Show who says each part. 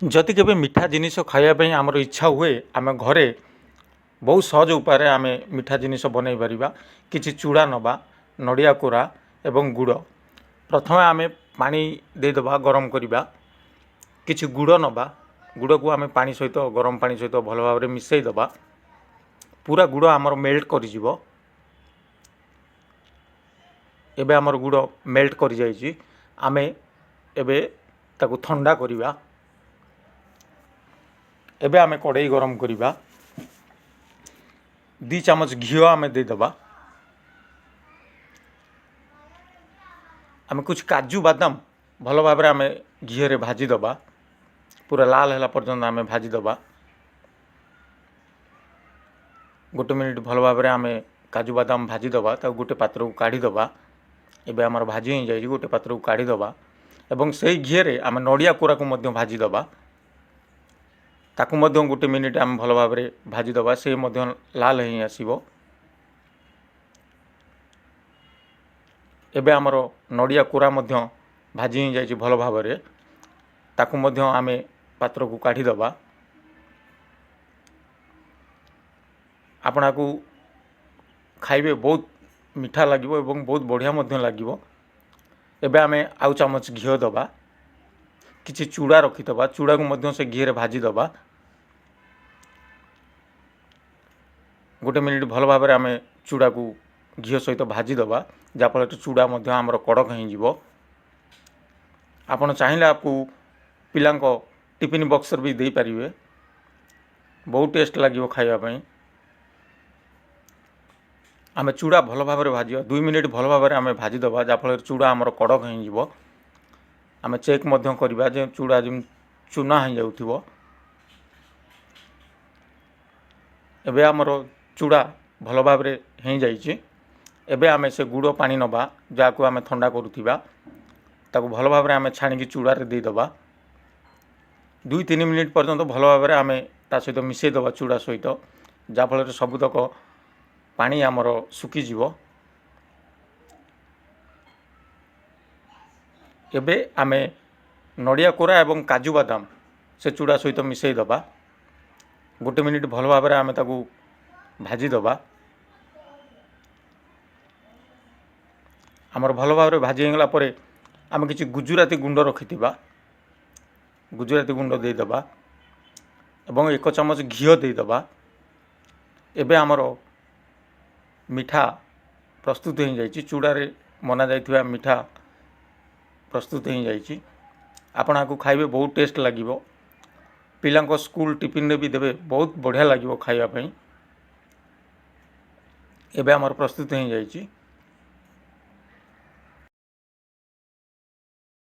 Speaker 1: ଯଦି କେବେ ମିଠା ଜିନିଷ ଖାଇବା ପାଇଁ ଆମର ଇଚ୍ଛା ହୁଏ, ଆମେ ଘରେ ବହୁତ ସହଜ ଉପାୟରେ ଆମେ ମିଠା ଜିନିଷ ବନେଇ ପାରିବା। କିଛି ଚୁଡ଼ା ନେବା, ନଡ଼ିଆ କୋରା ଏବଂ ଗୁଡ଼। ପ୍ରଥମେ ଆମେ ପାଣି ଦେଇଦେବା, ଗରମ କରିବା। କିଛି ଗୁଡ଼ ନେବା, ଗୁଡ଼କୁ ଆମେ ପାଣି ସହିତ, ଗରମ ପାଣି ସହିତ ଭଲ ଭାବରେ ମିଶାଇ ଦେବା। ପୁରା ଗୁଡ଼ ଆମର ମେଲ୍ଟ କରିଯିବ। ଏବେ ଆମର ଗୁଡ଼ ମେଲ୍ଟ କରିଯାଇଛି। ଆମେ ଏବେ ତାକୁ ଥଣ୍ଡା କରିବା। ଏବେ ଆମେ କଡ଼େଇ ଗରମ କରିବା। 2 ଚାମଚ ଘିଅ ଆମେ ଦେଇଦେବା। ଆମେ କିଛି କାଜୁ ବାଦାମ ଭଲ ଭାବରେ ଆମେ ଘିଅରେ ଭାଜିଦେବା। ପୁରା ଲାଲ ହେଲା ପର୍ଯ୍ୟନ୍ତ ଆମେ ଭାଜିଦେବା। 1 ମିନିଟ୍ ଭଲ ଭାବରେ ଆମେ କାଜୁ ବାଦାମ ଭାଜିଦେବା, ତାକୁ ଗୋଟେ ପାତ୍ରକୁ କାଢ଼ିଦେବା। ଏବେ ଆମର ଭାଜି ହେଇଯାଇଛି, ଗୋଟେ ପାତ୍ରକୁ କାଢ଼ିଦେବା ଏବଂ ସେଇ ଘିଅରେ ଆମେ ନଡ଼ିଆ କୋରାକୁ ମଧ୍ୟ ଭାଜିଦେବା। ତାକୁ ମଧ୍ୟ 1 ମିନିଟ୍ ଆମେ ଭଲ ଭାବରେ ଭାଜିଦେବା, ସେ ମଧ୍ୟ ଲାଲ ହେଇ ଆସିବ। ଏବେ ଆମର ନଡ଼ିଆ କୋରା ମଧ୍ୟ ଭାଜି ହେଇଯାଇଛି ଭଲ ଭାବରେ, ତାକୁ ମଧ୍ୟ ଆମେ ପାତ୍ରକୁ କାଢ଼ିଦେବା। ଆପଣ ଆକୁ ଖାଇବେ, ବହୁତ ମିଠା ଲାଗିବ ଏବଂ ବହୁତ ବଢ଼ିଆ ମଧ୍ୟ ଲାଗିବ। ଏବେ ଆମେ ଆଉ ଚାମଚ ଘିଅ ଦେବା, କିଛି ଚୁଡ଼ା ରଖିଦେବା, ଚୁଡ଼ାକୁ ମଧ୍ୟ ସେ ଘିଅରେ ଭାଜିଦେବା। 1 ମିନିଟ୍ ଭଲ ଭାବରେ ଆମେ ଚୁଡ଼ାକୁ ଘିଅ ସହିତ ଭାଜିଦେବା, ଯାହାଫଳରେ ଚୁଡ଼ା ମଧ୍ୟ ଆମର କଡ଼କ ହେଇଯିବ। ଆପଣ ଚାହିଁଲେ ଆକୁ ପିଲାଙ୍କ ଟିଫିନ୍ ବକ୍ସରେ ବି ଦେଇପାରିବେ, ବହୁତ ଟେଷ୍ଟ ଲାଗିବ ଖାଇବା ପାଇଁ। ଆମେ ଚୁଡ଼ା ଭଲ ଭାବରେ ଭାଜିବା, 2 ମିନିଟ୍ ଭଲ ଭାବରେ ଆମେ ଭାଜିଦେବା, ଯାହାଫଳରେ ଚୁଡ଼ା ଆମର କଡ଼କ ହେଇଯିବ। ଆମେ ଚେକ୍ ମଧ୍ୟ କରିବା ଯେ ଚୁଡ଼ା ଯେମିତି ଚୁନା ହେଇଯାଉଥିବ। ଏବେ ଆମର ଚୁଡ଼ା ଭଲ ଭାବରେ ହେଇଯାଇଛି। ଏବେ ଆମେ ସେ ଗୁଡ଼ ପାଣି ନେବା, ଯାହାକୁ ଆମେ ଥଣ୍ଡା କରୁଥିବା, ତାକୁ ଭଲ ଭାବରେ ଆମେ ଛାଣିକି ଚୁଡ଼ାରେ ଦେଇଦେବା। 2-3 ମିନିଟ୍ ପର୍ଯ୍ୟନ୍ତ ଭଲ ଭାବରେ ଆମେ ତା ସହିତ ମିଶାଇ ଦେବା ଚୁଡ଼ା ସହିତ, ଯାହାଫଳରେ ସବୁତକ ପାଣି ଆମର ଶୁଖିଯିବ। ଏବେ ଆମେ ନଡ଼ିଆ କୋରା ଏବଂ କାଜୁ ବାଦାମ ସେ ଚୁଡ଼ା ସହିତ ମିଶାଇ ଦେବା। 1 ମିନିଟ୍ ଭଲ ଭାବରେ ଆମେ ତାକୁ ଭାଜିଦେବା। ଆମର ଭଲ ଭାବରେ ଭାଜି ହେଇଗଲା ପରେ ଆମେ କିଛି ଗୁଜୁରାତି ଗୁଣ୍ଡ ରଖିଥିବା, ଗୁଜୁରାତି ଗୁଣ୍ଡ ଦେଇଦେବା ଏବଂ 1 ଚାମଚ ଘିଅ ଦେଇଦେବା। ଏବେ ଆମର ମିଠା ପ୍ରସ୍ତୁତ ହେଇଯାଇଛି। ଚୁଡ଼ାରେ ବନା ଯାଇଥିବା ମିଠା ପ୍ରସ୍ତୁତ ହେଇଯାଇଛି। ଆପଣ ଆକୁ ଖାଇବେ, ବହୁତ ଟେଷ୍ଟ ଲାଗିବ। ପିଲାଙ୍କ ସ୍କୁଲ ଟିଫିନରେ ବି ଦେବେ, ବହୁତ ବଢ଼ିଆ ଲାଗିବ ଖାଇବା ପାଇଁ। ଏବେ ଆମର ପ୍ରସ୍ତୁତ ହେଇଯାଇଛି।